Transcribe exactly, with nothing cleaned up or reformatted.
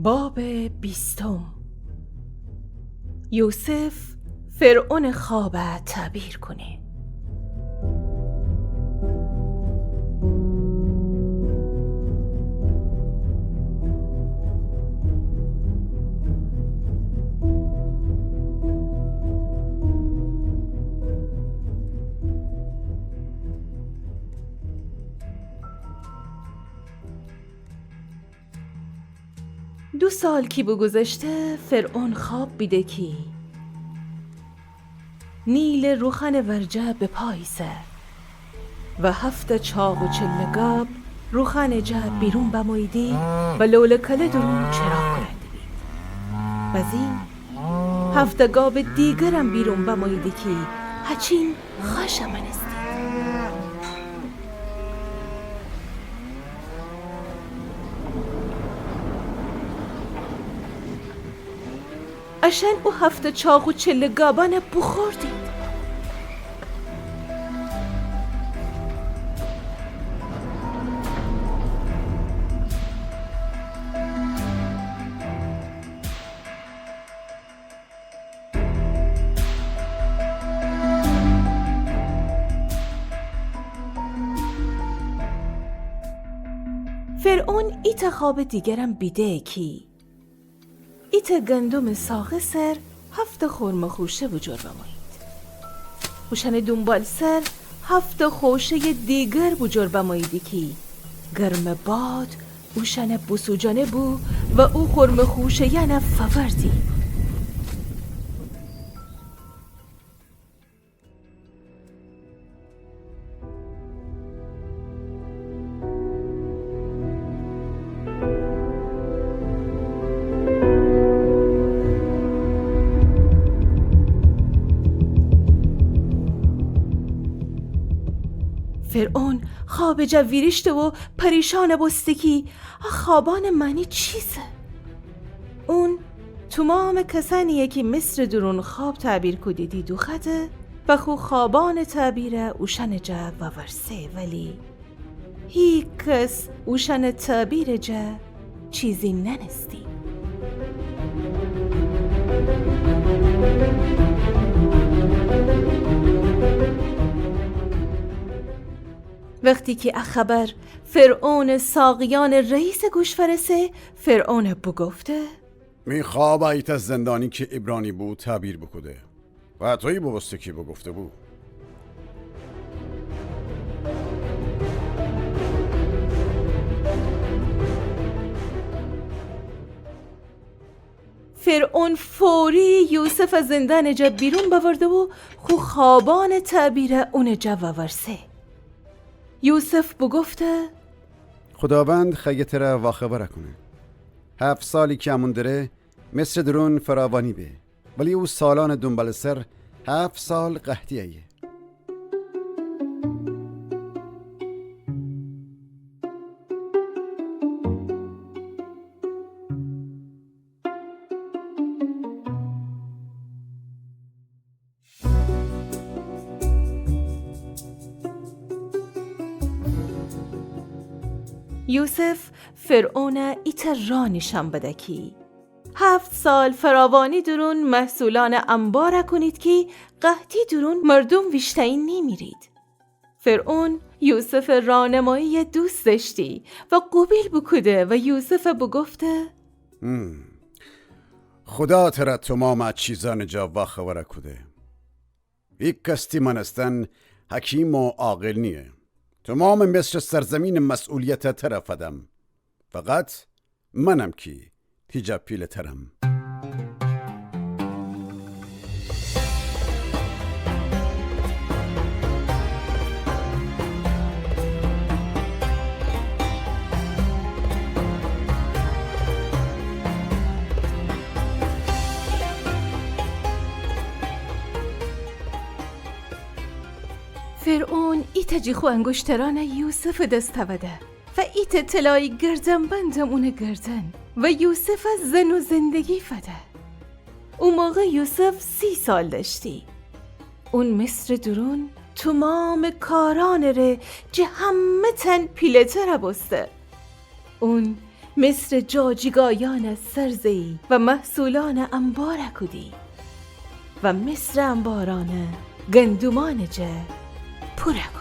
باب بیستم. یوسف فرعونٚ خوابَ تعبیر کونه. دو سال کی بوگوذشته، فرعون خواب بیده کی نیلٚ روخانٚ ورجه به پا ایسه و هفته چاق و چله گاب روخانٚ جا بیرون بموییدی و لوله‌کله درون چراغ کورنده‌بید. بزین هفته گابٚ دیگرم بیرون بموییدی کی هچین خوأشَ مانستید. اشأن او هفته چاق و چله گابأنَ بوخوردید. فرعون ایتأ خوابٚ دیگرم بیده کی ایتأ گندمٚ ساقه سر هفته خرمه خوشه بوجور بمویید. اوشأنٚ دونبالسر هفته خوشه‌یٚ دیگر بوجور بموییدی کی گرمٚ باد اوشأنَ بوسوجانه بو و او خرمه خوشه‌یأنَ فأوردی. فرعون خوابٚ جا ویریشته و پریشان بوسته کی ا خوابأنٚ معنی چیسه؟ اون تومامٚ کسأنیی کی مصرٚ دورون خواب تعبیر کودیدی دوخوأده و خو خوابأنٚ تعبیر اوشأنٚ جا وورسه، ولی هیکس اوشأنٚ تعبیرٚ جا چیزی نأنستی. وختی کی ا خبر فرعونٚ ساقیأنٚ رئیسٚ گوش فأرسه، فرعون بوگفته: می خوابَ ایتأ زندانی کی عبرانی بو تعبیر بوکوده و اطویی بوبوسته کی بوگفته‌بو. فرعون فوری یوسفَ زندانٚ جا بیرون بأورده و خو خوابأنٚ تعبیر اونٚ جا وورسه. یوسف بوگفته: خوداوند خوأیه ترَ واخبر کونه. هفت سالی کی امون دره، مصرٚ دورون فراوانی به، ولی او سالأنٚ دونبالٚ سر هفت سال قحطی ایه. یوسف فرعونَ ایتأ راه نیشأن بده کی هفت سال فراوانی دورون محصولأنَ انبار کونید کی قحطی دورون مردوم ویشتأیی نیمیرید. فرعون یوسفٚ راهنمایی دوست دأشتی و قوبیل بوکوده و یوسفَ بوگفته: هم. خودا ترَ تومامٚ ا چیزأنٚ جا واخبر کوده. هیکس تی مأنستن حکیم و عاقل نییه. تومامٚ مصرٚ سرزیمینٚ مسئولیتَ ترَ فدم. فقط منم کی تی جا پیله‌ترم. فرعون ایتأ جی خو انگشترأنَ یوسفٚ دس تأوده و ایتأ طلایی گردنبندم اونٚ گردن و یوسفَ زن و زندگی فده. او موقع یوسف سی سال دأشتی. اون مصرٚ دورون تومامٚ کارأنٚ ره جٚه همه‌تأن پیله‌تر بوسته. اون مصرٚ جاجیگایأنَ سر زئی و محصولأنَ انبارَ کودی و مصرٚ انبارأنَ گندومأنٚ جا پورَ